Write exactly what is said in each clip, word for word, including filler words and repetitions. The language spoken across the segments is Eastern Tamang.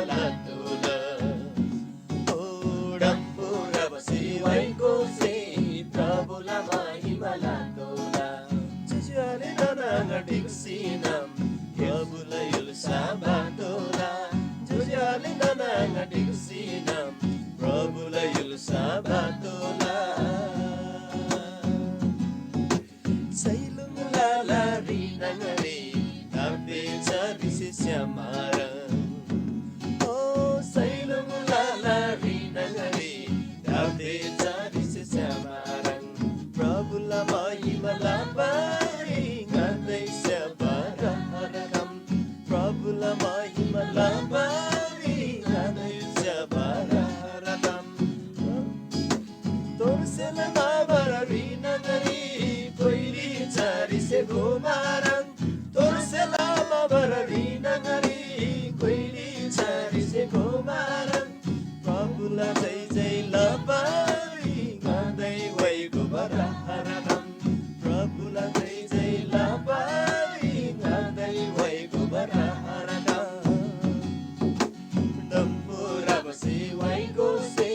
लतोःला। ओ डम्‍बुरा बसी वाइगोसे प्रभुला महिमा लतोःला। ज्‍योज्‍योआले नाना आङा ढिक्‍सीनम प्रभुला य्‍हुल्‍सा बातोःला। ज्‍योज्‍योआले नाना आङा ढिक्‍सीनम प्रभुला य्‍हुल्‍सा बातोःला। सैलुङ लाला री न्‍हङरी दाब्‍दे चरीसे स्‍यामारङ। ओ सैलुङ लाला री न्‍हङरी दाब्‍दे चरीसे स्‍यामारङ। प्रभुला महिमा लबारी ङादै स्‍याबार हरकम। प्रभुला महिमा लबारी ङादै स्‍याबार हरकम। तोरसेला बाबारा री न्‍हङरी कोइरी चरीसे गोमारङ। तोरसेला बाबारा री न्‍हङरी कोइरी चरीसे गोमारङ। प्रभुला जय जय लबारी ङादै वाइगो बरा हरकम। प्रभुला जय जय लबारी ङादै वाइगो बरा हरकम। डम्‍बुरा बसी वाइगोसे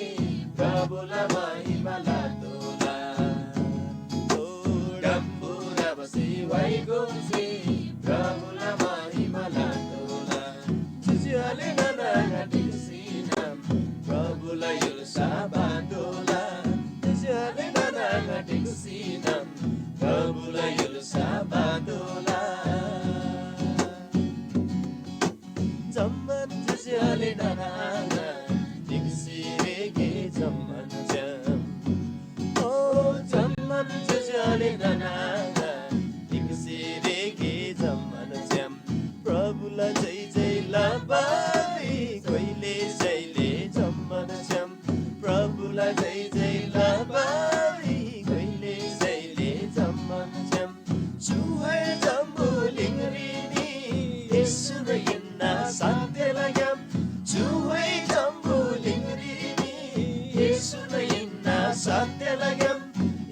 प्रभुला महिमा लतोःला। ओ डम्‍बुरा बसी वाइगोसे प्रभुला महिमा लतोःला। ज्‍योज्‍योआले नाना आङा ढिक्‍सीनम प्रभुला य्‍हुल्‍सा बातोःला। ज्‍योज्‍योआले नाना आङा ढिक्‍सीनम प्रभुला य्‍हुल्‍सा बातोःला। जम्‍मान ज्‍योज्‍योआले नाना आङा ढिक्‍सी रेगे जम्‍मान च्‍याम। ओ जम्‍मान ज्‍योज्‍योआले नाना आङा ढिक्‍सी रेगे जम्‍मान च्‍याम। प्रभुला जय जय लबारी कहिले जैले जम्‍मान च्‍याम। प्रभुला जय जय लबारी कहिले जैले जम्‍मान च्‍याम। चुहाइ जम्‍बुलिङरी मी येशून हिन्‍ना सत्‍यला ग्‍याम। चुहाइ जम्‍बुलिङरी मी येशून हिन्‍ना सत्‍यला ग्‍याम।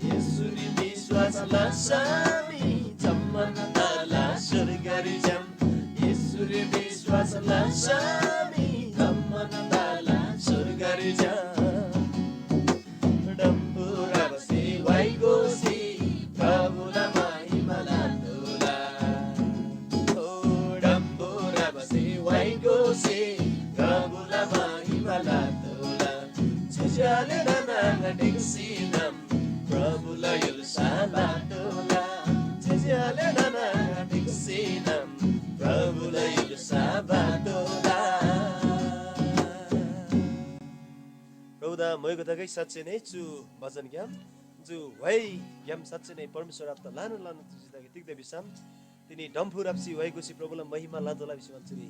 येशूरी विश्‍वास लसमी जम्‍मान तला स्‍वर्गरी च्‍याम। येशूरी विश्‍वास लसमी जम्‍मान तला स्‍वर्गरी च्‍याम। डम्‍बुरा बसी वाइगोसी प्रभुला महिमा लतोःला। ओ डम्‍बुरा बसी वाइगोसी प्रभुला महिमा लतोःला। ज्‍योज्‍योआले नाना आङा ढिक्‍सीनम प्रभुला य्‍हुल्‍सा बातोःला। ज्‍योज्‍योआले नाना आङा ढिक्‍सीनम प्रभुला य्‍हुल्‍सा बातोःला। प्रभुदा मोइगो तगै साँच्चै नै चु वचनग्‍याम, चु व्‍हाइग्‍याम साँच्चै नै परमेश्‍वर आबादा ल्‍हानान ल्‍हानान तुजी तगै। तिग्‍दा भिसम तिनी डम्‍फु राप्‍सी व्‍हाइगोसी प्रभुला महिमा लतोःला भिसी चुरी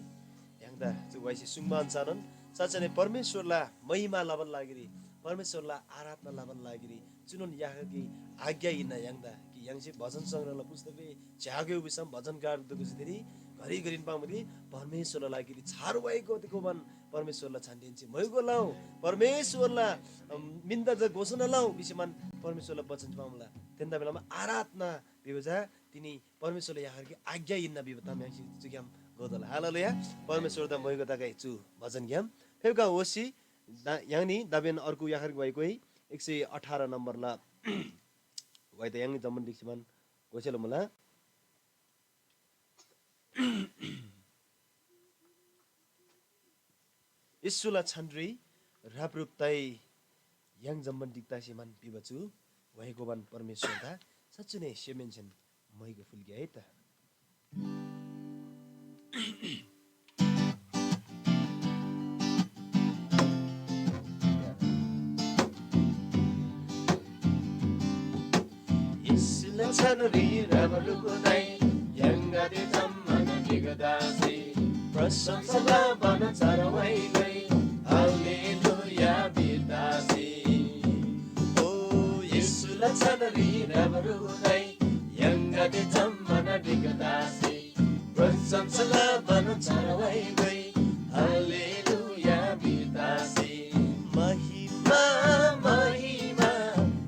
य्‍हाङदा चु व्‍हाइसे सुङ्बा अन्‍छारनोन साँच्चै नै परमेश्‍वरला महिमा लबान लागिरी, परमेश्‍वरला आराधना लबान लागिरी चुनोन यागकी आज्ञा हिन्‍ना य्‍हाङदा कि य्‍हाङसे भजन संग्रहला पुस्तकरी च्‍यागो भिसम भजनकार दुगुसे तिरी घरि घरिन पाङ्‌बारी परमेश्‍वरला लागिरी छार व्‍हाइ गोते गोबान परमेश्‍वरला छानदेन चे मोइगो लउ, परमेश्‍वरला, अम, मिन्‍दा चा घोषणा लउ भिसीमान परमेश्‍वरला वचन पाङ्‌मुला। तेन्‍दा बेलामा आराधना भिबा चा तिनी परमेश्‍वरला याखरकी आज्ञा हिन्‍ना भिबा ताम य्‍हाङसे चुग्‍याम घोतोःला। हालेलुया। परमेश्‍वरदा मोइगो तगै चु भजनग्‍याम फेप्‍का होसी दा-, य्‍हाङनी दाबेन अर्गु याखरकी व्‍हाइ कोइ एक सय अठार नम्‍बरला व्‍हाइदा य्‍हाङनी जम्‍मान ढिक्‍सीमान घोसेला मुला। येशूला छानरी ह्रापह्रुप तइ य्‍हाङ जम्‍मान ढिक्‍तासे मान पिबा चु व्‍हाइ गोबान परमेश्‍वरदा साँच्‍चीनै सेमहेन्‍सेन मोइगो फुल्‍गे है त। येशूला छानरी ह्रापह्रुप तइ य्‍हाङगदे जम्‍मान ढिक्‍तासे प्रशंसा लबान चरवाइ गइ। हालेलुया भितासे। ओ येशूला छानरी ह्रापह्रुप तइ य्‍हाङगदे जम्‍मान ढिक्‍तासे प्रशंसा लबान चरवाइ गइ। हालेलुया भितासे। महिमा, महिमा,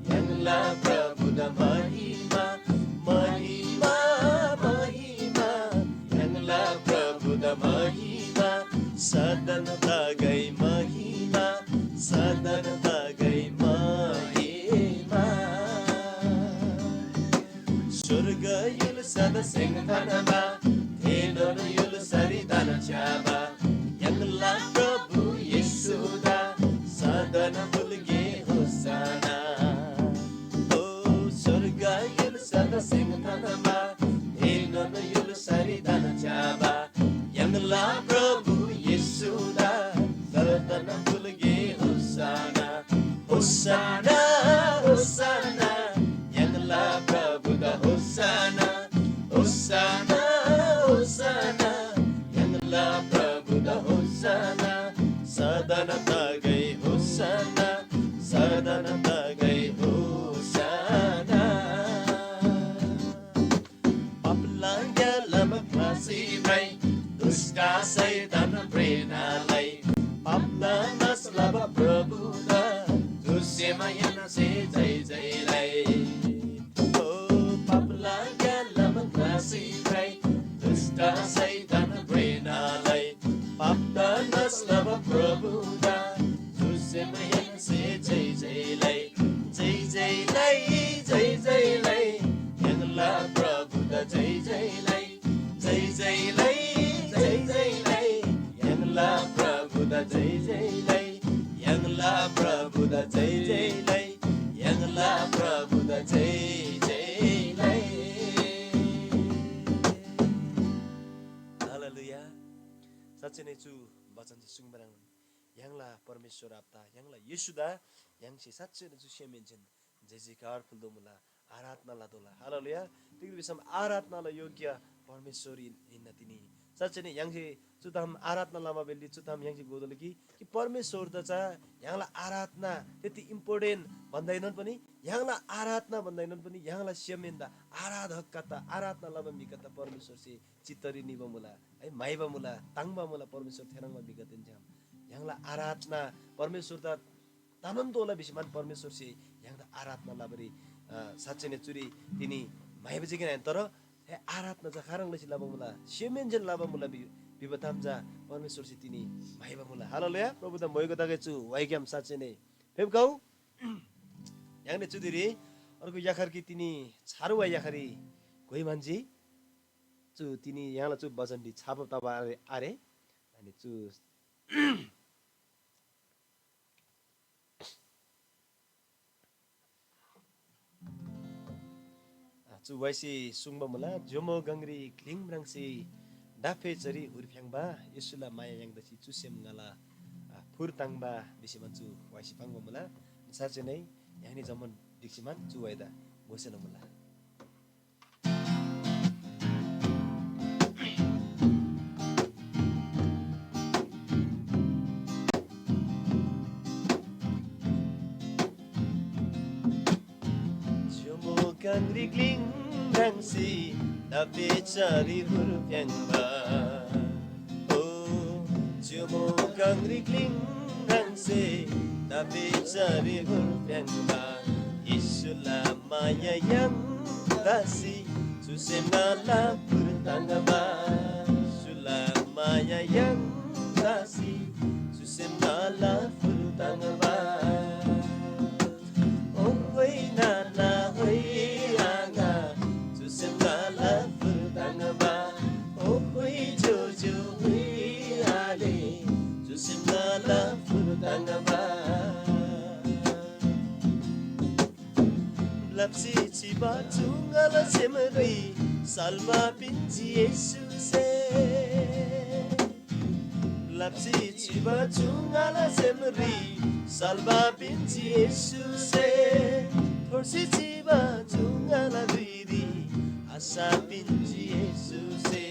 य्‍हाङला प्रभुदा महिमा, महिमा, महिमा, य्‍हाङला प्रभुदा महिमा, सदन तगै महिमा, सदन तगै महिमा। स्वर्ग य्‍हुल सदा सेङ थान्‍बा, थेनोन य्‍हुल सरी धन च्‍याबा। य्‍हाङला प्रभु येशूदा सदन बुलगे होसाना। ओ स्वर्ग य्‍हुल सदा सेङ थान्‍बा, थेनोन य्‍हुल सरी धन च्‍याबा। य्‍हाङला प्रभु येशूदा सदन बुलगे होसाना। होसाना, होसाना, य्‍हाङला प्रभुदा होसाना। होसाना, होसाना, य्‍हाङला प्रभुदा होसाना। सदन तगै होसाना, सदन तगै होसाना। पापला ग्‍यालामा ख्लासी भ्रइ, दुष्‍ट शैतान प्रेरणालाई। पापदा नाश लबा प्रभुदा, जुसेमा यन्‍से जय जय लइ। ओ पापला ग्‍यालामा ख्लासी भ्रइ, दुष्‍ट शैतान प्रेरणालाई। पापदा नाश लबा प्रभुदा, जुसेमा यन्‍से जय जय लइ। जय जय लइ, जय जय लइ, य्‍हाङला प्रभुदा जय जय लइ। जय जय लइ, जय जय लइ, य्‍हाङला प्रभुदा जय जय लइ। य्‍हाङला प्रभुदा जय जय लइ, य्‍हाङला प्रभुदा जय जय लइ। हालेलुया। साँच्चै नै चु वचन चाहिँ सुङ्बा ह्रङ्‌बान य्‍हाङला परमेश्‍वर आबादा, य्‍हाङला येशूदा य्‍हाङसे साँच्चै नै चु सेमहेन्‍सेन जय जयकार फुल्‍तोःमुला, आराधना लतोःला। हालेलुया। तिग्‍दा भिसम आराधनाला योग्य परमेश्‍वर हि-, हिन्‍ना तिनी। साँच्चै नै य्‍हाङसे चु ताम आराधना लमा बेल्‍ली चु ताम य्‍हाङसे घोतोःला कि, कि परमेश्‍वरदा चा य्‍हाङला आराधना त्यति important भन्‍दाएनोन पनि, य्‍हाङला आराधना भन्‍दाएनोन पनि य्‍हाङला सेमहेन्‍दा आराधकगददा, आराधना लबा म्‍हिगददा परमेश्‍वरसे चित्तरी निबा मुला, है, म्‍हाइबा मुला, ताङ्‍बा मुला परमेश्‍वर थेह्रङ्बा म्‍हिगदेदेन छ्‌याम। य्‍हाङला आराधना परमेश्‍वरदा तनोन तोःला भिसीमान परमेश्‍वरसे य्‍हाङदा आराधना लबारी, अ, साँच्‍चै नै चुरी तिनी म्‍हाइबा जे किन आहिन, तर थे आराधना चा खाह्रङ् लसी लबा मुला, सेमहेन्‍सेन लबा मुला भि-, भिबा ताम चा परमेश्‍वरसे तिनी म्‍हाइबा मुला। हालेलुया, प्रभुदा मोइगो तगै चु वाइग्‍याम साँच्‍चै नै फेप्‍खउ। य्‍हाङनी चुदिरी अर्गु याखर कि तिनी छार वाइ याखरी घोइ म्‍हन्‍जी। चु तिनी य्‍हाङला चु बचनरी छाप तबा आरे, आरे। अनि चु आ, चु वाइसे सुङ्बा मुला, ज्‍योमो गङरी ग्‍लिङ म्राङ्सी डाफे चरी हुर फ्‍याङ्बा येशूला माया याङ्दसी चु सेम ङाला, आ, फुर ताङ्बा भिसीमान चु वाइसे पाङ्बा मुला। साँच्‍चै नै य्‍हाङनी जम्‍मान ढिक्‍सीमान चु वाइदा घोसेला मुला। च्‍योमो काङरी ग्‍लिङ ह्राङसे दापे चारी हुर फ्‍याङ्बा। ओ, च्‍योमो काङरी ग्‍लिङ ह्राङसे दापे चारी हुर फ्‍याङ्बा। येशूला माया याङ्‌सी चुसे ङाला फुर ताङ्बा। येशूला माया याङ्‌सी चुसे ङाला फुर ताङ्बा। ओ होइ नाना होइ आङा, चुसे ङाला फुर ताङ्बा। ओ होइ ज्‍योज्‍यो होइ आले, चुसे ङाला फुर ताङ्बा। ब्‍लप्‍सी चिबा चु ङाला सेमरी साल्‍बा पिन्‍जी येशूसे। ब्‍लप्‍सी चिबा चु ङाला सेमरी साल्‍बा पिन्‍जी येशूसे। थोर्सी चिबा चु ङाला ल्‍हुइरी आशा पिन्‍जी येशूसे।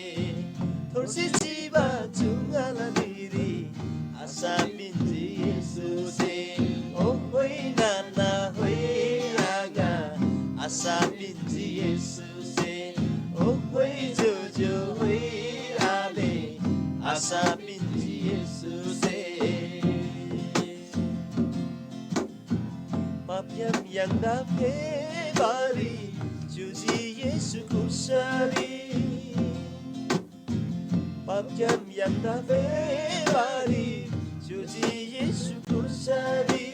थोर्सी चिबा चु ङाला ल्‍हुइरी आशा पिन्‍जी येशूसे। ओ होइ नाना होइ आङा, आशा पिन्‍जी येशूसे। ओ होइ ज्‍योज्‍यो होइ आले, आशा पिन्‍जी येशूसे। पापग्‍याम य्‍हाङदा फेबारी च्‍युजी येशू क्रुसरी। पापग्‍याम य्‍हाङदा फेबारी च्‍युजी येशू क्रुसरी।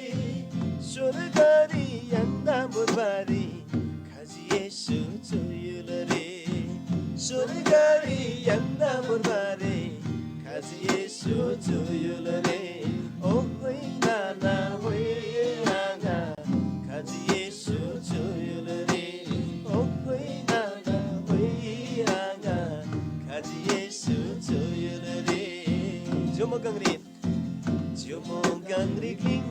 स्‍वर्गरी य्‍हाङदा भोर्बारी खजी येशू चु य्‍हुलरी। स्‍वर्गरी य्‍हाङदा भोर्बारी खजी येशू चु य्‍हुलरी। ओहोइ नाना होइ आङा खजी येशू चु य्‍हुलरी। ओहोइ नाना होइ आङा खजी येशू चु य्‍हुलरी। ज्‍योमो गङरी, ज्‍योमो गङरी ग्‍लिङ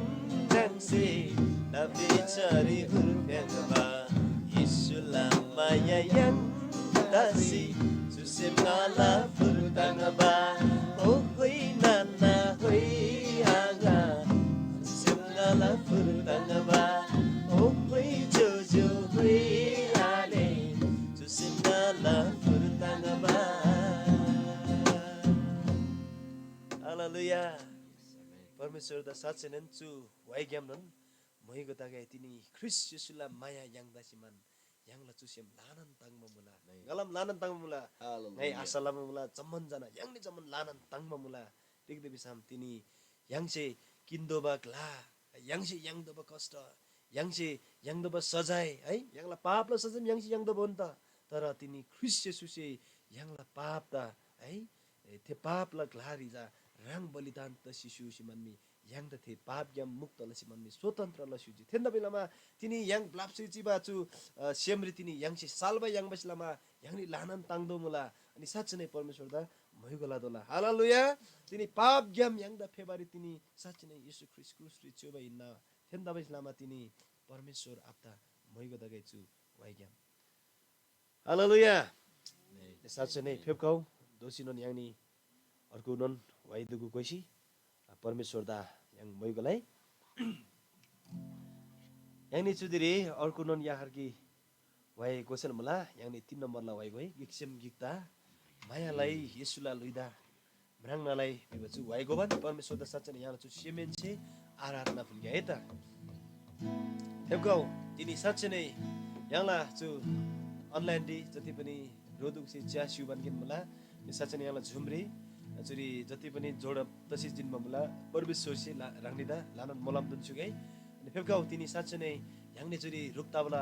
ह्राङसे दाफे चरी हुर्फ्याङ्बा येशूला माया य्‍हाङ दासी चुसेम ङाला फुर्ताङ्बा। ओ होइ नाना होइ आङा चुसेम ङाला फुर्ताङ्बा। ओ होइ जोजो होइ आले चुसेम ङाला फुर्ताङ्बा। हालेलुया। परमेश्‍वरदा साँच्‍चैनोन चु वाइग्‍यामनोन म्‍हाइगो तगै तिनी ख्रीष्‍ट येशूला माया य्‍हाङ दासीमान य्‍हाङला चु सेम ल्‍हानान ताङ्‍बा मुला। ङालाम ल्‍हानान ताङ्‍बा मुला। ङाइ आशा लबा मुला, जम्‍मान जना य्‍हाङनी जम्‍मान ल्‍हानान ताङ्‍बा मुला। तिग्‍दा भिसम तिनी य्‍हाङसे किन्‍तोःबा ग्‍ला, य्‍हाङसे याङ्तोःबा कष्‍ट, य्‍हाङसे याङ्तोःबा सजाय है, य्‍हाङला पापला सजाय य्‍हाङसे याङ्तोःबा हुन त। तर तिनी ख्रीष्‍ट येशूसे य्‍हाङला पापदा है, थे पापला ग्‍लारी चा ह्राङ बलिदान तसी स्‍युसी म्‍हन्‍मी य्‍हाङदा थे पापग्‍याम मुक्त लसी म्‍हन्‍मी स्वतन्त्र लस्‍युजी। थेन्‍दा बेलामा तिनी य्‍हाङ ब्‍लाप्‍सी चिबा चु, अ, सेमरी तिनी य्‍हाङसे साल्‍बा याङ्बासे लमा य्‍हाङनी ल्‍हानान ताङ्तोःमुला। अनि साँच्‍चै नै परमेश्‍वरदा म्‍हाइगो लतोःला। हालेलुया। तिनी पापग्‍याम य्‍हाङदा फेबारी तिनी साँच्‍चै नै येशू ख्रीष्‍ट क्रुसरी च्‍योबा हिन्‍ना। थेन्‍दा बेलामा तिनी परमेश्‍वर आबादा म्‍हाइगो तगै चु वाइग्‍याम। हालेलुया। साँच्‍चै नै फेप्‍खउ दोःसीनोन य्‍हाङनी अर्गुनोन वाइ दुगु कोइसी परमेश्‍वरदा य्‍हाङ मोइगो लइ। य्‍हाङनी चुदिरी अर्गुनोन याखर कि वाइ गोसेन मुला, य्‍हाङनी तीन नम्‍बरला वाइ गोइ, गिकसेम गिकदा माया लइ, येशूला ल्‍हुइदा म्राङ्ना लइ भिबा चु वाइ गोबान परमेश्‍वरदा साँच्‍चै नै य्‍हाङला चु सेमहेन्‍से आराधना फुल्‍गे है त। फेप्‍खउ, तिनी साँच्‍चै नै य्‍हाङला चु अनलाइनरी जति पनि रोदुङसे च्‍या स्‍युबान गेन मुला, नि साँच्‍चै नै य्‍हाङला झुमरी चुरी जति पनि जोडब तसी जिन्‍बा मुला, परमेश्‍वरसे ला-, ह्राङनीदा ल्‍हानान मोलम दुन्‍सुगै। अनि फेप्‍खउ, तिनी साँच्‍चै नै य्‍हाङनी चुरी ह्रुप तबाला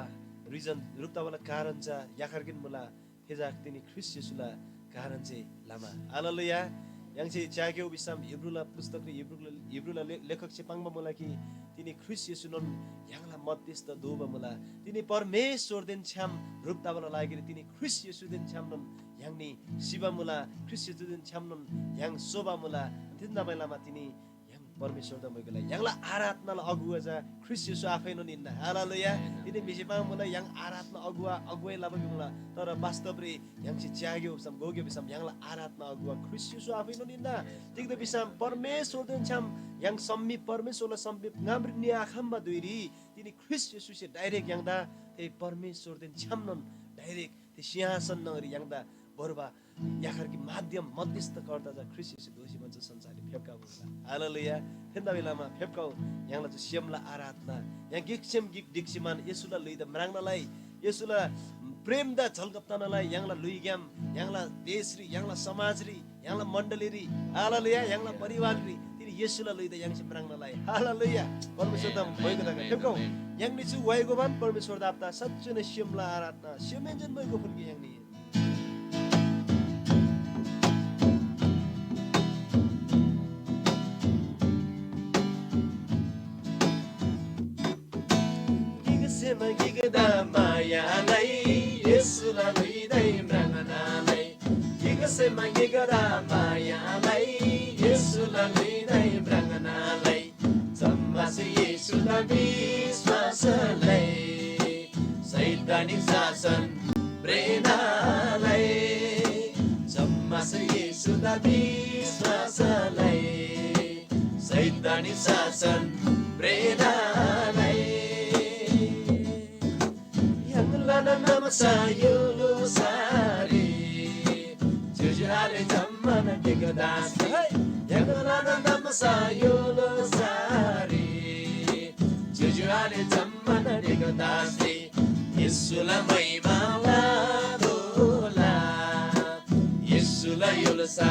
रिजन, ह्रुप तबाला कारण चा याखर गेन मुला, थे चा तिनी ख्रीष्‍ट येशूला कारण जे लमा। हालेलुया। य्‍हाङसे च्‍याग्‍यौ भिसम हिब्रूला पुस्तकरी हिब्रूला, हिब्रूला ले-, लेखकसे पाङ्बा मुला कि तिनी ख्रीष्‍ट येशूनोन य्‍हाङला मध्यस्थ दोबा मुला। तिनी परमेश्‍वरदेन छ्‌याम ह्रुप तबाला लागिरी तिनी ख्रीष्‍ट येशूदेन छ्‌यामनोन य्‍हाङनी सिबा मुला। ख्रीष्‍ट येशूदेन छ्‌यामनोन य्‍हाङ सोबा मुला। थेतबासेलमा तिनी य्‍हाङ परमेश्‍वरदा मोइगो लइ। य्‍हाङला आराधनाला अगुवा चा ख्रीष्‍ट येशू आफैनोन हिन्‍ना। हालेलुया। तिनी म्‍हिसे पाङ्बा मुला य्‍हाङ आराधना अगुवा अगुवाई लबा भिमुला, तर वास्तवरी य्‍हाङसे च्‍याग्‍यो भिसम, घोग्‍यो भिसम य्‍हाङला आराधना अगुवा ख्रीष्‍ट येशू आफैनोन हिन्‍ना। तिग्‍दा भिसम परमेश्‍वरदेन छ्‌याम य्‍हाङ समीप, परमेश्‍वरला समीप ङामरी निआखम्‍बा धुइरी तिनी ख्रीष्‍ट येशूसे डाइरेक्ट य्‍हाङदा थे परमेश्‍वरदेन छ्‌यामनोन डाइरेक्ट थे सिंहासन न्‍हङरी य्‍हाङदा भोर्बा याखर कि माध्यम मध्यस्थकर्ता चा ख्रीष्‍ट येशू दोःसी मान चु संसाररी फेप्‍खबा मुला। हालेलुया। थेन्‍दा बेलामा फेप्‍खउ य्‍हाङला चु सेमला आराधना य्‍हाङ गिकसेम गिक ढिक्‍सी मान येशूला ल्‍हुइदा म्राङ्ना लइ, येशूला प्रेमदा झल्‍कब तना लइ, य्‍हाङला ल्‍हुइग्‍याम, य्‍हाङला देशरी, य्‍हाङला समाजरी, य्‍हाङला मण्‍डलीरी, हालेलुया, य्‍हाङला परिवाररी तिनी येशूला ल्‍हुइदा य्‍हाङसे म्राङ्ना लइ। हालेलुया। परमेश्‍वरदा भोइगो तगै। फेप्‍खउ य्‍हाङनी चु वाइगो मान परमेश्‍वरदा आप्‍ता सच्‍चै नै सेमला आराधना, सेमहेन्‍सेन भोइगो फुल्‍गे य्‍हाङनी। गिकसेम गिकदा माया लइ, येशूला ल्‍हुइदै म्राङ्ना लइ। गिकसेम गिकदा माया लइ, येशूला ल्‍हुइदै म्राङ्ना लइ। जम्‍मासे येशूदा विश्‍वास लइ, शैताननी शासन भ्रेना लइ। जम्‍मासे येशूदा विश्‍वास लइ, शैताननी शासन भ्रेना लइ। य्‍हाङलान नामसा य्‍हुलुसारी, ज्‍योज्‍यो आले जम्‍मान ढिक्‍क दासी। य्‍हाङलान नामसा य्‍हुलुसारी, ज्‍योज्‍यो आले जम्‍मान ढिक्‍क दासी। येशूला महिमा लतोःला, येशूला य्‍हुल्‍सा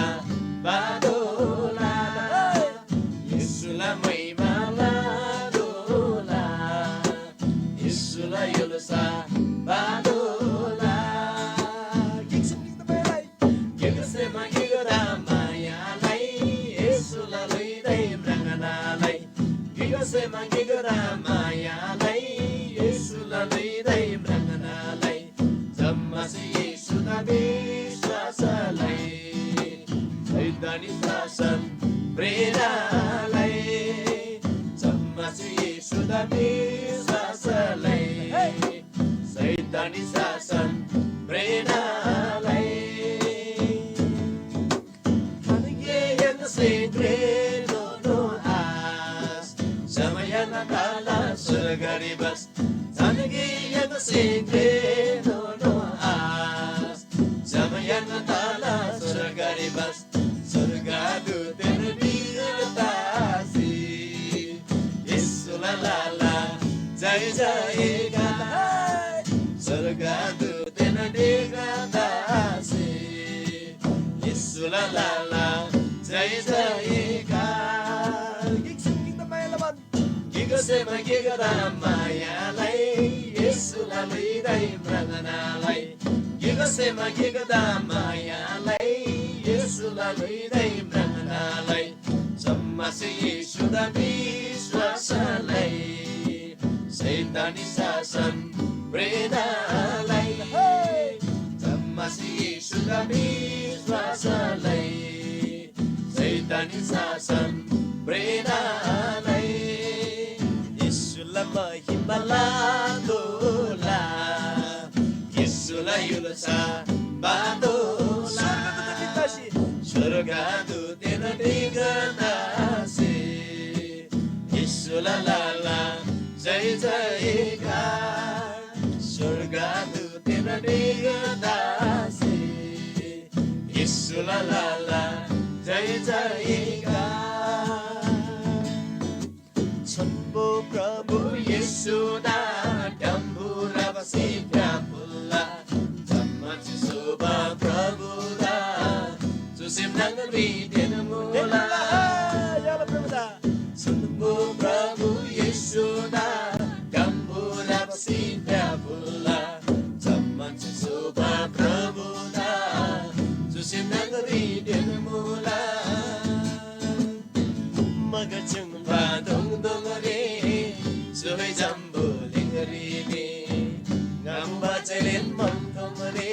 गिकसेमा गिकदा मायालाई, येशूला ल्‍हुइदाइ म्राङ्नालाई, जम्‍मासे येशूदा विश्‍वासलाई, शैतानी शासन प्रेरणालाई, जम्‍मासे येशूदा विश्‍वासलाई, शैतानी शासन प्रेरणालाई। थानगे य्‍हाङसे घ्रेनोनो आश, जम्‍मा य्‍हाङला ताला स्‍वर्गरी बस। थानगे य्‍हाङसे घ्रेनोनो आश, जम्‍मा य्‍हाङला ताला स्‍वर्गरी बस। स्‍वर्गदूतदेन ढिक्‍का तासी येशूला लाला जय जयकार। स्‍वर्गदूतदेन ढिक्‍का तासी येशूला लाला जय जयकार। गिक सुम गिक त माया लबान। गिकसेमा गिकदा मायालाई, येशूला ल्‍हुइदाइ म्राङ्नालाई। गिकसेमा गिकदा मायालाई, येशूला ल्‍हुइदाइ म्राङ्नालाई। जम्‍मासे येशूदा विश्‍वासलाई, शैतानी शासन प्रेरणालाई। जम्‍मासे येशूदा विश्‍वासलाई, शैतानी शासन प्रेरणालाई। येशूला महिमा लातोःला, येशूला य्‍हुल्‍सा बातोःला। स्‍वर्गदूतदेन ढिक्‍का तासी येशूला लाला जय जयकार। स्‍वर्गदूतदेन ढिक्‍का तासी येशूला लाला जय जयकार। छोन्‍बो प्रभु येशूदा तम्‍बुरा बसी फ्‍याफुल्‍ला। जम्‍मा चिसोबा प्रभुदा चुसे म्राङ्बा तेन्‍मुला। छोन्‍बो प्रभु येशूदा तम्‍बुरा बसी फ्‍याफुल्‍ला। जम्‍मा चिसोबा प्रभुदा चुसे म्राङ्बा तेन्‍मुला। मगर चुङ्बा दोङ दोङरे, सोहे जम्‍बुलिङरी मी। ङामुबा चैलेन मन्‍तोमरे,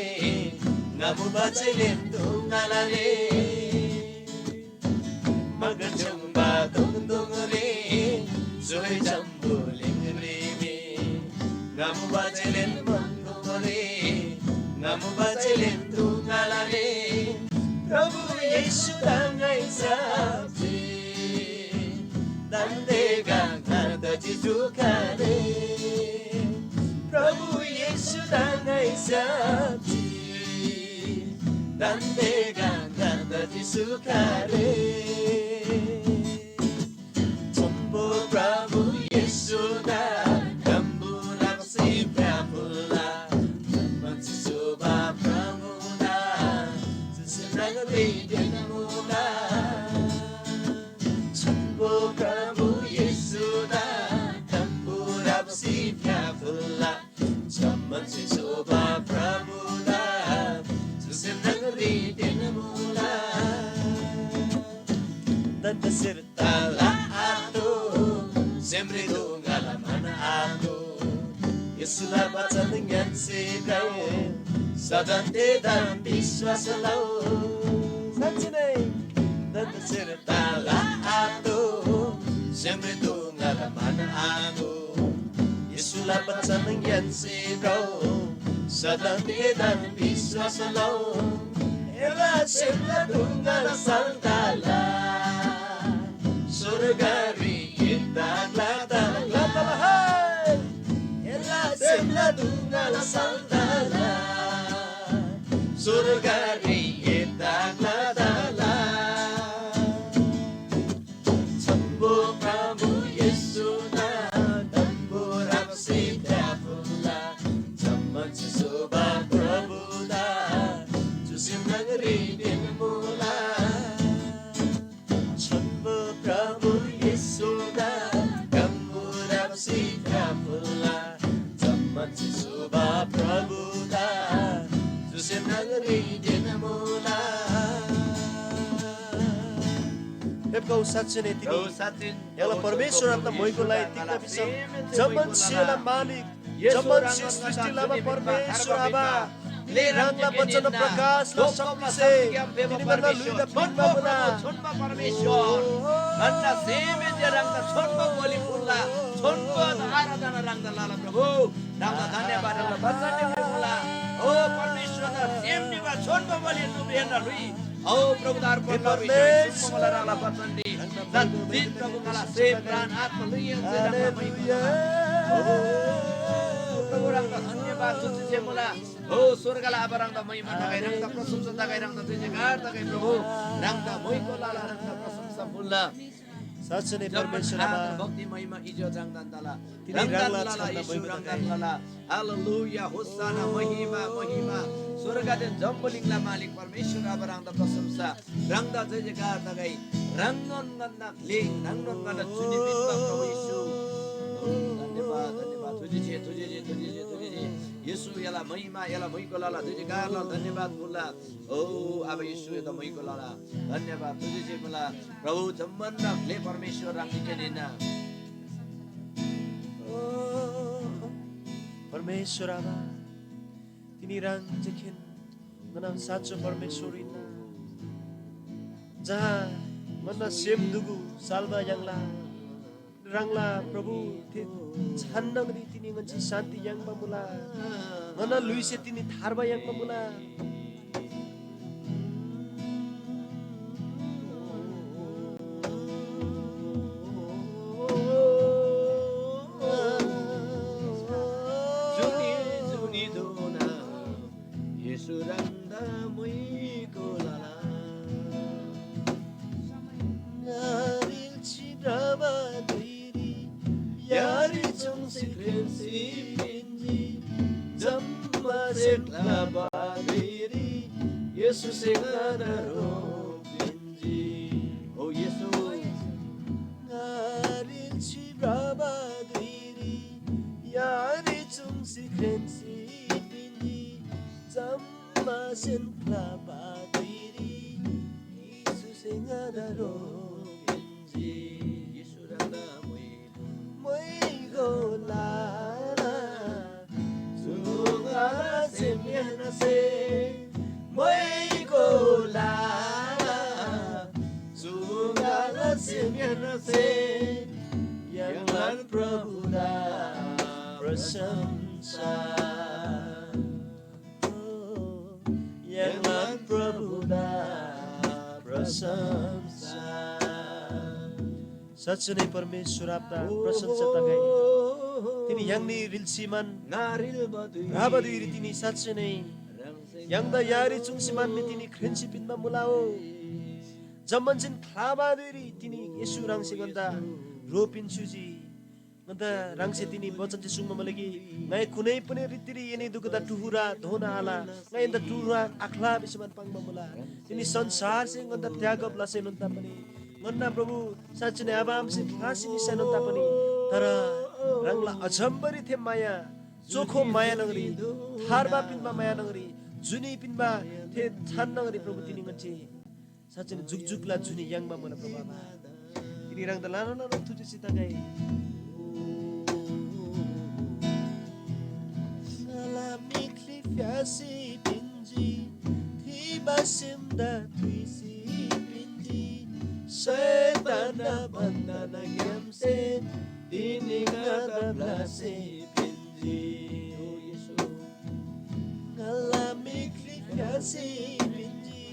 ङामुबा चैलेन तुङालारे। मगर चुङ्बा दोङ दोङरे, सोहे जम्‍बुलिङरी मी। ङामुबा चैलेन मन्‍तोमरे, ङामुबा चैलेन तुङालारे। प्रभु येशूदा ङाइ साक्षी, दान्‍दे गाङदा जिजु खारे। प्रभु येशूदा ङाइ साक्षी, दान्‍दे गाङदा जिजु खारे। छोन्‍बो प्रभु येशूदा तम्‍बुरा बसी फ्‍याफुल्‍ला। जम्‍मा चिसोबा प्रभुदा चुसे म्राङ्बा तेन्‍मुला। छोन्‍बो प्रभु येशूदा तम्‍बुरा बसी फ्‍याफुल्‍ला। जम्‍मा चिसोबा प्रभुदा चुसे म्राङ्बा तेन्‍मुला। दान्‍दे सेर ताला आतो, सेमरी दुङाला मान आतो। येशूला बचन ङ्‌यान्‍सी भ्रउ, सदन तेदा विश्‍वास लउ। साँच्‍चीनै दान्‍दे सेर ताला आतो, सेमरी दुङाला मान आतो। येशूला बचन ङ्‌यान्‍सी भ्रउ, सदन तेदा विश्‍वास लउ। एला सेमला दुङाला साल्‍ताला, स्‍वर्गरी य्‍हाङदा ग्‍लाता ग्‍लाता हाय। एला सेमला दुङाला साल्‍ताला, स्‍वर्गरी य्‍हाङदा ग्‍लाता ग्‍ला। छोन्‍बो प्रभु येशूदा तम्‍बुरा बसी फ्‍याफुल्‍ला। जम्‍मान चिसोबा प्रभुदा चुसे म्राङ्बा तेन्‍मुला। छोन्‍बो प्रभु येशूदा तम्‍बुरा बसी फ्‍याफुल्‍ला। जम्‍मान चिसोबा प्रभुदा चुसे म्राङ्बा तेन्‍मुला। गौ साँच्‍चै नै तिनी य्‍हाङला परमेश्‍वर आबादा म्‍हाइगो लइ, तिग्‍दा भिसम जम्‍मान स्‍हेला मालिक, जम्‍मान स्‍हे सृष्‍टि लबा परमेश्‍वर आबा, तिनी ह्राङला वचन प्रकाश र शक्तिसे तिनी भन्‍दा ल्‍हुइदा पिन्‍बा मुला। छोन्‍बो परमेश्‍वर, ङन्‍ना सेमहेन्‍से ह्राङदा छोन्‍बो बोली फुल्‍ला, छोन्‍बो आराधना ह्राङदा लला प्रभु। ह्राङदा धन्‍यवाद, ह्राङला वचनरी मुला। ओ परमेश्‍वरदा सेम निबा छोन्‍बो बोली नुबेन्‍ना ल्‍हुइ। ओ प्रभुदा अर्पण लबा विषय सुम्‍बा मुला ह्राङला वचनरी। दिन प्रभु ङाला सेम प्राण आत्मा ल्‍हुइहेन्‍से ह्राङला महिमा लला। ओ प्रभु ह्राङदा धन्‍यवाद जुन जे मुला। ओ स्वर्गला आबा ह्राङदा महिमा तगै, ह्राङदा प्रशंसा तगै, ह्राङदा जय जयकार तगै प्रभु। ह्राङदा मोइको लाला, ह्राङदा प्रशंसा फुल्‍ला। साँच्‍चै नै जम्‍मान परमेश्‍वर आबा, आदर, भक्ति, महिमा, इज्‍जत ह्राङदान तला। ह्राङदान ह्राङला लला, छानदा येशू महिमा ह्राङदान तगै। लला। हालेलुया, होसाना, महिमा, महिमा। स्वर्गदेन जम्‍बुलिङला मालिक परमेश्‍वर आबा ह्राङदा प्रशंसा, ह्राङदा जय जयकार तगै। ह्राङनोन ङन्‍ना ग्‍ले, ह्राङनोन ङन्‍ना जुनी पिन्‍बा प्रभु येशू। धन्‍यवाद, धन्‍यवाद। थुजी छे, थुजी छे, थुजी छे, थुजी छे। येशू एला महिमा, एला मोइको लला, जय जयकार लला, धन्‍यवाद फुल्‍ला। ओ आबा येशू एदा मोइको लला। धन्‍यवाद, थुजी छे मुला। प्रभु जम्‍मान ग्‍ले परमेश्‍वर ह्राङनीकेन हिन्‍ना। ओ परमेश्‍वर आबा, तिनी ह्राङ जेखेन ङन्‍ना साँचो परमेश्‍वर हिन्‍ना। जहाँ ङन्‍ना सेम दुगु साल्‍बा याङ्ला। ह्राङला प्रभु थे छान न्‍हङरी तिनी ङन्‍से शान्‍ति याङ्बा मुला। ङन्‍ना ल्‍हुइसे तिनी थार्बा याङ्बा मुला। जुनी जुनीधोना येशू ह्राङदा मुइको लला। नारिल छिद्रबा धुइरी यारी चुङ्सी क्रेन्सी पिन्जी। जम्‍मा सेक्‍लाबा धुइरी येशूसे ङादा ह्रो पिन्‍जी। ओ येशू। नारिल छिद्रबा धुइरी यारी चुङ्सी क्रेन्‍सी पिन्‍जी। जम्‍मा सेक्‍लाबा धुइरी येशूसे ङादा ह्रो पिन्‍जी। येशू ह्राङदा मोइगो लला। चु ङाला सेम याङ्नासे मोइगो लला। चु ङाला सेम याङ्नासे य्‍हाङलान प्रभुदा प्रशंसा। य्‍हाङलान प्रभुदा प्रशंसा। साँच्‍चै नै परमेश्‍वर आबादा प्रशंसा तगै। तिनी य्‍हाङनी रिल्‍सी मान भ्रबा धुइरी तिनी साँच्‍चै नै य्‍हाङदा यारी चुङ्सी मान मी तिनी ख्रेन्‍सी पिन्‍बा मुला हो। जम्‍मानसेन ख्‍लाबा धुइरी तिनी येशू ह्राङसे ङन्‍दा ह्रो पिन्‍सुजी। ङन्‍दा ह्राङसे तिनी बचनसे सुङ्बा मुला कि, ङाइ कुनैपनि रीतिरी एनी दुगुदा टुहुरा धोना आल, ङाइ एन्‍दा टुहुरा आख्‍ला भिसीमान पाङ्बा मुला। तिनी संसारसे ङन्‍दा त्यागब लसेनोन तापनि ङन्‍ना प्रभु साँच्‍चीनै आबा आमासे ख्‍लासी निसैनोन तापनि, तर ह्राङला अझम्‍बरी थे माया, चोखो माया न्‍हङरी, थार्बा पिन्‍बा माया न्‍हङरी, जुनी पिन्‍बा थे छान न्‍हङरी प्रभु तिनी ङन्‍से साँच्‍चीन जुकजुकला जुनी याङ्बा मुला प्रभु आबा। तिनी ह्राङदा ल्‍हानान ल्‍हानान थुजेसी तगै। ङाला मिखली फ्‍यासी पिन्‍जी, थिबा सेमदा थुइसी पिन्‍जी। शैतानना बन्‍धनग्‍यामसे तिनी ङादा ब्‍लसी पिन्‍जी। ओ येशू। ङाला मिखली फ्‍यासी पिन्‍जी,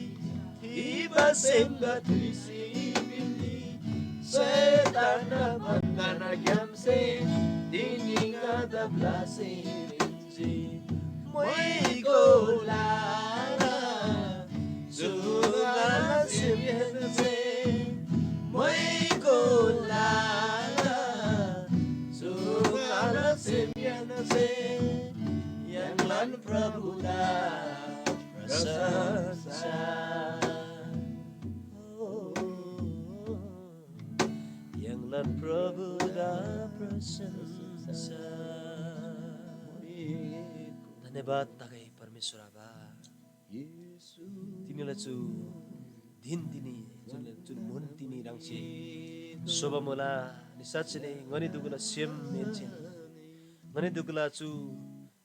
थिबा सेमदा थुइसी पिन्‍जी। शैतानना बन्‍धनग्‍यामसे तिनी ङादा ब्‍लसी पिन्‍जी। मोइगो ल्‍हाना जुङाला सेमहेन्‍से, मोइगो ल्‍हाना जुङाला सेमहेन्‍से, य्‍हाङलान प्रभुदा प्रशंसा। य्‍हाङलान प्रभुदा प्रशंसा। धन्यवाद तगै परमेश्‍वर आबा। तिनीला चु धिन तिनी जुन जुन म्‍हुन तिनी ह्राङसे स्‍होबा मुला। अनि साँच्‍चै नै ङनी दुगुला सेमहेन्‍सेन ङनी दुगुला चु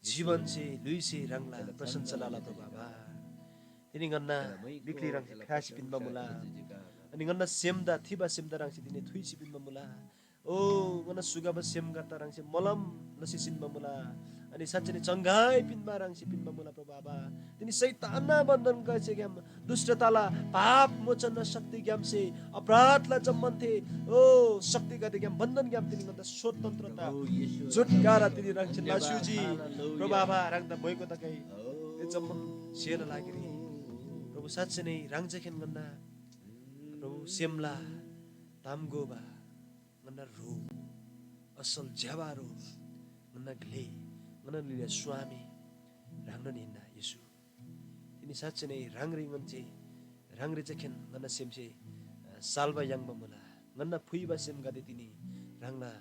जीवनसे ल्‍हुइसे ह्राङला प्रशंसा लला प्रभु आबा। तिनी ङन्‍ना बिक्री ह्राङसे ख्रासी पिन्‍बा मुला। अनि ङन्‍ना सेमदा थिबा सेमदा ह्राङसे तिनी थुइसी पिन्‍बा मुला। ओ, ङन्‍ना सुगबा सेमगदे ह्राङसे मलम लसी सिन्‍बा मुला। अनि साँच्‍चै नै चङ्गाइ पिन्‍बा ह्राङसे पिन्‍बा मुला प्रभु आबा। तिनी शैतानना बन्‍धनगदेग्‍याम, दुष्‍टताला पाप मोचनना शक्तिग्‍यामसे अपराधला जम्‍मान थे, ओ, शक्तिगदेग्‍याम बन्‍धनग्‍याम तिनी ङन्‍दा स्वतन्त्रता, छुटकारा तिनी ह्राङसे लस्‍युजी। प्रभु आबा, ह्राङदा मोइको तगै। ए जम्‍मान सेला लागिरी प्रभु साँच्‍चै नै ह्राङ जे खेन ङन्‍ना प्रभु सेमला ताम गोबा ङन्‍ना ह्रो, असल ज्‍यबा ह्रो, ङन्‍ना ग्‍ले, ङन्‍ना लिच्‍छा स्वामी ह्राङनोन हिन्‍ना येशू। तिनी साँच्‍चै नै ह्राङरी ङन्‍से, ह्राङरी जे खेन ङन्‍ना सेमसे, अ, साल्‍बा याङ्बा मुला। ङन्‍ना फुइबा सेमगदे तिनी ह्राङला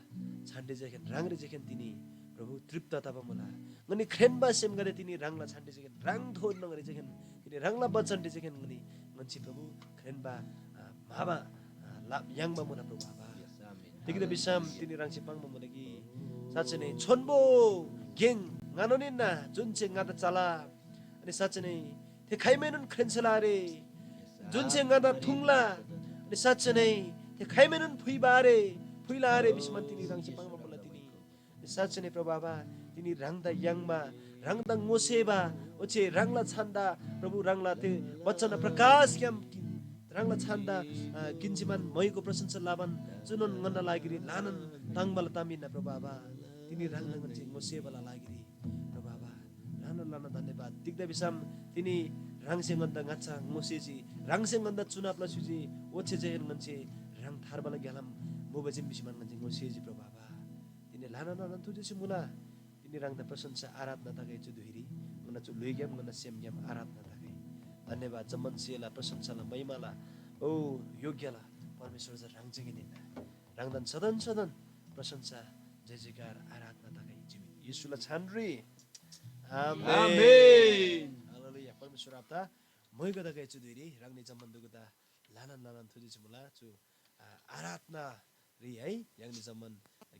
छानरी जे खेन, ह्राङरी जे खेन तिनी प्रभु तृप्‍त तबा मुला। ङनी ख्रेन्‍बा सेमगदे तिनी ह्राङला छानरी जे खेन, ह्राङथोन न्‍हङरी जे खेन तिनी ह्राङला बचनरी जे खेन ङनी ङन्‍से प्रभु ख्रेन्‍बा, अ, म्‍हाबा, अ, लाभ याङ्बा मुला प्रभु आबा। तिग्‍दा भिसम तिनी ह्राङसे पाङ्बा मुला कि साँच्‍चै नै छोन्‍बो गेङ ङानोन हिन्‍ना, जुन चाहिँ ङादा चला। अनि साँच्‍चै नै थे खाइमैनोन ख्रेन्‍सेला आरे, जुन चाहिँ ङादा थुङ्ला। अनि साँच्‍चै नै थे खाइमैनोन फुइबा आरे, फुइला आरे भिसम तिनी ह्राङसे पाङ्बा मुला तिनी। साँच्‍चै नै प्रभु आबा, तिनी ह्राङदा याङ्बा, ह्राङदा ङोसेबा, ओच्‍छे ह्राङला छान्‍दा प्रभु ह्राङला थे वचन प्रकाशग्‍याम कि-, ह्राङला छान्‍दा, अ, किन्‍सीमान मैको प्रशंसा लबान चुनोन ङन्‍ना लागिरी ल्‍हानान ताङ्बाला ताम हिन्‍ना प्रभु आबा। तिनी ह्राङदा ङन्‍से ङोसेबाला लागिरी प्रभु आबा, ल्‍हानान ल्‍हानान धन्‍यवाद। तिग्‍दा भिसम तिनी ह्राङसे ङन्‍दा ङाच्‍छा ङोसेजी, ह्राङसे ङन्‍दा चुनाब लस्‍युजी, ओच्‍छे जे ङन्‍से ह्राङ थार्बाला ग्‍यालाम मुबा चीम भिसीमान ङन्‍से ङोसेजी प्रभु आबा। तिनी ल्‍हानान ल्‍हानान थुजेसी मुला। तिनी ह्राङदा प्रशंसा आराधना तगै चु धुइरी, ङन्‍ना चु ल्‍हुइग्‍याम, ङन्‍ना सेमग्‍याम आराधना तगै। धन्‍यवाद, जम्‍मान सेला प्रशंसाला महिमाला, ओ, योग्‍यला परमेश्‍वर चा ह्राङ चा हिन्‍ना। ह्राङदान सदन सदन प्रशंसा, जय जयकार, आराधना तगै जीवित येशूला छानरी। आमेन। आमेन। हालेलुया। परमेश्‍वर आबादा मोइगो तगै चु धुइरी ह्राङनी जम्‍मान दुगुदा ल्‍हानान ल्‍हानान थुजेसी मुला। चु, आ, आराधनारी है, य्‍हाङनी जम्‍मान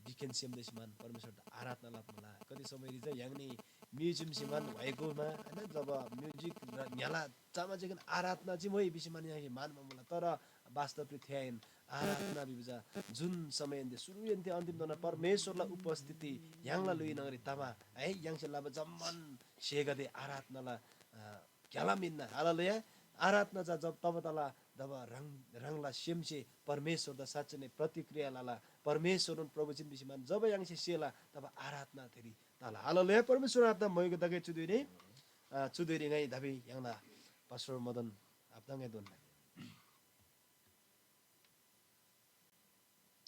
गिकखेन सेमदेसी मान परमेश्‍वरदा आराधना लबा मुला। कति समयरी चा य्‍हाङनी म्‍युजियम सिमान व्‍हाइगोमा, हैन, जब म्‍युजिक र ङ्‌याला चमा चाहिँ आराधना चाहिँ मोइ भिसी मान य्‍हाङसे मानबा मुला। तर वास्तवरी थे आहिन। आराधना भिबा चा जुन समयहेन्‍से सुरुहेन्‍से अन्तिमधोना परमेश्‍वरला उपस्थिति य्‍हाङला ल्‍हुइ न्‍हङरी तमा है, य्‍हाङसे लबा जम्‍मान स्‍हेगदे आराधनाला, अ, ग्‍यालाम हिन्‍ना। हालेलुया। आराधना चा जब तब तला जब ह्राङ, ह्राङला सेमसे परमेश्‍वरदा साँच्‍चै नै प्रतिक्रिया लला, परमेश्‍वरनोन प्रभु चीम भिसी मान जब य्‍हाङसे सेला, तब आराधना थेरी तला। हालेलुया। परमेश्‍वर आबादा मोइगो तगै चु धुइरी, अ, चु धुइरी ङाइ धाबी य्‍हाङला पास्‍टर मदन आबादा ङाइ दोन्‍ना।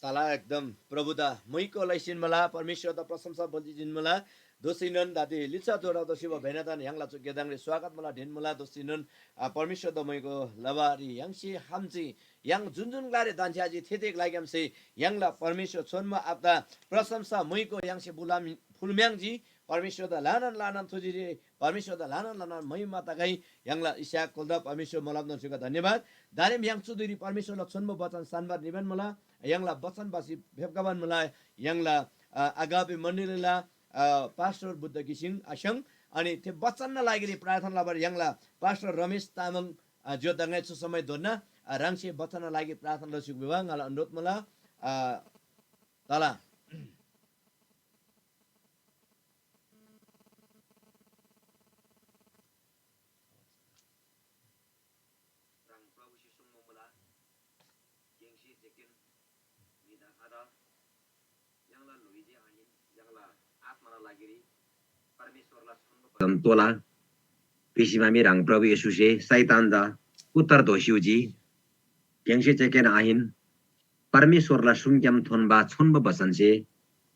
तला एकदम प्रभुदा मुइको लैसिन मुला, परमेश्‍वरदा प्रशंसा बलि जिन मुला। दोस्‍सीनोन दादी लिच्‍छा जोडा दोसी व भेनादान य्‍हाङला चु गेदाङरी स्वागत मुला, ढिन मुला। दोस्‍सीनोन, आ, परमेश्‍वरदा मुइको लबारी य्‍हाङसे हामची य्‍हाङ जुन जुन ग्‍लारी दान्‍छ्‌याजी थे थे ग्‍लाग्‍यामसे य्‍हाङला परमेश्‍वर छोन्‍बो आबादा प्रशंसा मुइको य्‍हाङसे बुलाम फुलम्‍याङ्जी। परमेश्‍वरदा ल्‍हानान ल्‍हानान थुजिरी, परमेश्‍वरदा ल्‍हानान ल्‍हानान महिमा तगै। य्‍हाङला इस्‍हाक कुलदा परमेश्‍वर मोलम दन्‍स्‍योका धन्‍यवाद। दारेम य्‍हाङ चुधुरी परमेश्‍वरला छोन्‍बो बचन सान्‍बार निबान मुला। य्‍हाङला बचन बासी फेप्‍खबान मुला। य्‍हाङला, अ, अगापे मण्‍डलीला, अ, पास्‍टर बुद्ध घिसिङ आस्‍याङ, अनि थे बचनना लागिरी प्रार्थना लबार य्‍हाङला पास्‍टर रमेश तामाङ, अ, ज्‍योदा ङाइ चु समय धोन्‍ना, अ, ह्राङसे बचनना लागि प्रार्थना लसी भिबा ङाला अनुरोध मुला। अ, तला। ह्राङ प्रभुसे सुङ्बा मुला, गेङसे जेकेन म्‍हिदा आत, य्‍हाङला ल्‍हुइ जे आहिन, य्‍हाङला आत्‍माला लागिरी परमेश्‍वरला छोन्‍बो बचन तोःला भिसी मामी ह्राङ प्रभु येशूसे शैतानदा उत्तर दोःस्‍युजी। गेङसे जेकेन आहिन, परमेश्‍वरला सुङग्‍याम थोन्‍बा छोन्‍बो बचनसे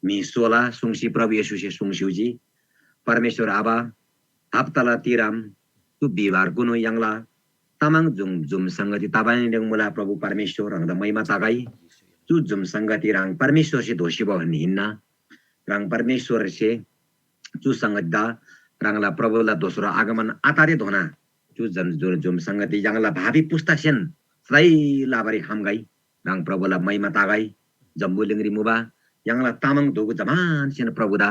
म्‍हि सोला सुङ्सी प्रभु येशूसे सुङ्स्‍युजी। परमेश्‍वर आबा, हप्‍ताला तिराम चु बिहिबारकुनु य्‍हाङला तामाङ जुम, जुम संगति तबानीदेन मुला प्रभु परमेश्‍वर ह्राङदा महिमा तगै। चु जुम संगति ह्राङ परमेश्‍वरसे दोःसी भबान हिन्‍ना। ह्राङ परमेश्‍वरसे चु संगतिदा ह्राङला प्रभुला दोस्रो आगमन आतरेधोना चु जन, जुन, जुम संगति य्‍हाङला भावी पुस्‍तासेन सधैँ लबारी हामगै। ह्राङ प्रभुला महिमा तगै। जम्‍बुलिङरी मुबा य्‍हाङला तामाङ दोगो जम्‍मानसेन प्रभुदा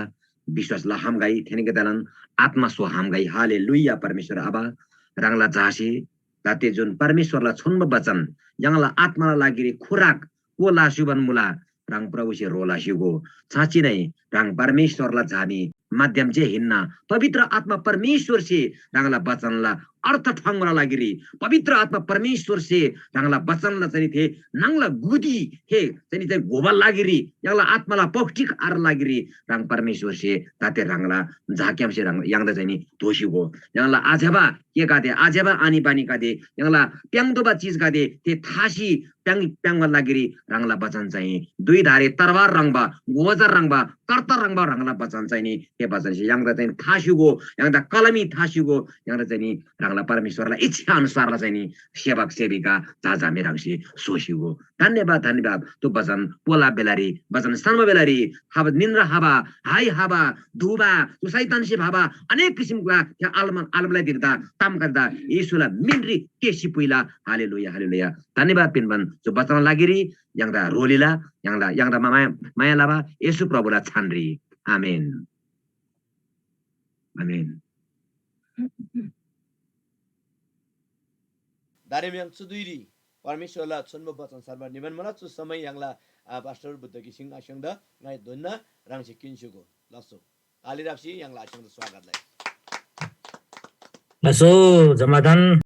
विश्‍वास लहामगै, थेनीगदेलान आत्‍मा सोहामगै। हालेलुया। परमेश्‍वर आबा, ह्राङला झासे जाते जुन परमेश्‍वरला छोन्‍बो वचन य्‍हाङला आत्‍माला लागिरी खुराक को लास्‍युबान मुला, ह्राङ प्रभुसे ह्रो लस्‍युगो। साँच्‍ची नै ह्राङ परमेश्‍वरला झानी माध्यम जे हिन्‍ना। पवित्र आत्‍मा परमेश्‍वरसे ह्राङला वचनला अर्थ ठ्वाङ्बाला लागिरी, पवित्र आत्‍मा परमेश्‍वरसे ह्राङला वचनला चाहिँ नि थे न्‍हङला गुदी थे चाहिँ नि चाहिँ घोबा लागिरी, य्‍हाङला आत्‍माला पौष्टिक आहार लागिरी ह्राङ परमेश्‍वरसे ताते ह्राङला झाक्‍यामसे ह्राङ य्‍हाङदा चाहिँ नि दोःस्‍युगो। य्‍हाङला आज्‍यबा गेगदे, आज्‍यबा आनीबानीगदे, य्‍हाङला प्‍याङ्तोःबा चिजगदे थे थासी प्‍याङ प्‍याङ्बा लागिरी ह्राङला वचन चाहिँ दुई धारे तरवार ह्रङ्‌बा, गोजर ह्रङ्‌बा, कर्तर ह्रङ्‌बा ह्राङला वचन चाहिँ नि थे वचनसे य्‍हाङदा चाहिँ थास्‍युगो, य्‍हाङदा कलमी थास्‍युगो, य्‍हाङदा चाहिँ नि ह्राङला परमेश्‍वरला इच्छा अनुसारला चाहिँ नि सेवक सेविका झाझामे ह्राङसे सोस्‍युगो। धन्‍यवाद, धन्‍यवाद। तु वचन पोला बेलारी, वचन सन्‍बा बेलारी, हब निन्द्रा हबा, हाइ हबा, धुबा, तु शैतानसे भबा अनेक किसिमका थ्या आलम आलमलाई दिर्दा ताम गर्दा येशूला मिनरी केसी पुइला। Hallelujah, hallelujah. धन्‍यवाद पिन्‍बान जो वचन लागिरी य्‍हाङदा रोलीला, य्‍हाङदा य्‍हाङदा माया माया लबा येशू प्रभुला छानरी। आमेन। आमेन। दारेम य्‍हाङ चु धुइरी परमेश्‍वरला छोन्‍बो वचन सार्बा निबान मुला। चु समय य्‍हाङला, आ, पास्टर बुद्ध घिसिङ आस्‍याङदा ङाइ धोन्‍ना ह्राङसे किन्‍स्‍युगो लसो ताली राप्‍सी य्‍हाङला आस्‍याङदा स्वागत लइ। लसो जम्‍मादान